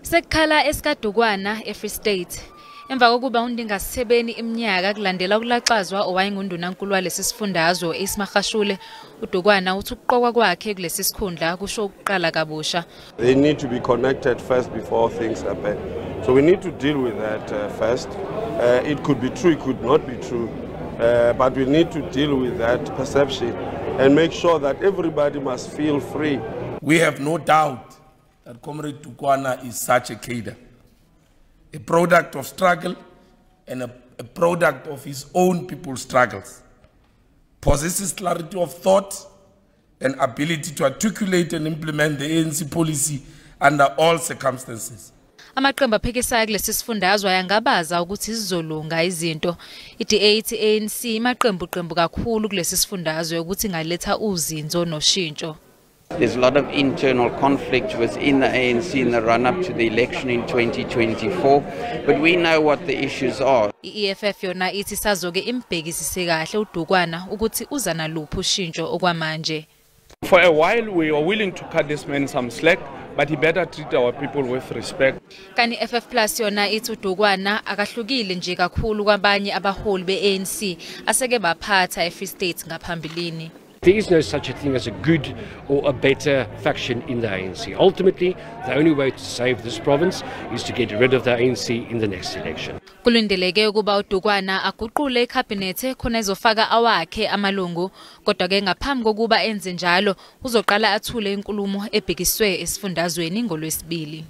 Sekukhala esikaDukwana eFree State. Emva kokuba undingasithebeni iminyaka kulandela ukulaxazwa owayengundunankulu walesi sifundazwe Ace Magashule, uDukwana uthi ukuqokwa kwakhe kulesi sikhundla kusho ukuqala kabusha. They need to be connected first before things happen. So we need to deal with that first. It could be true, it could not be true, but we need to deal with that perception and make sure that everybody must feel free. We have no doubt that Comrade Dukwana is such a cadre, a product of struggle and a product of his own people's struggles, possesses clarity of thought and ability to articulate and implement the ANC policy under all circumstances. Amaqembu aphikisayo kulesi sifundazwe ayangabaza ukuthi zizolunga izinto. I-DA ithi ANC imaqembu qembu kakhulu kulesi sifundazwe ukuthi ingaletha uzinzo noshintsho. There's a lot of internal conflict within the ANC in the run-up to the election in 2024, but we know what the issues are. I-EFF yona ithi sazoke imbhekisise kahle uDukwana ukuthi uza naluphi ushintsho okwamanje. For a while we are willing to cut this man some slack, but he better treat our people with respect. Kanti FF Plus yona ithi uDukwana akahlukile nje kakhulu kwabanye abaholi be-ANC aseke baphatha eFree State ngaphambilini. There is no such a thing as a good or a better faction in the ANC. Ultimately, the only way to save this province is to get rid of the ANC in the next election. Kulindeleke ukuba uDukwana aguqule ikhabhinethi khona ezofaka awakhe amalungu, kodwa ke ngaphambi kokuba enze njalo uzoqala athule inkulumo ebhekiswe esifundazweni ngolwesibili.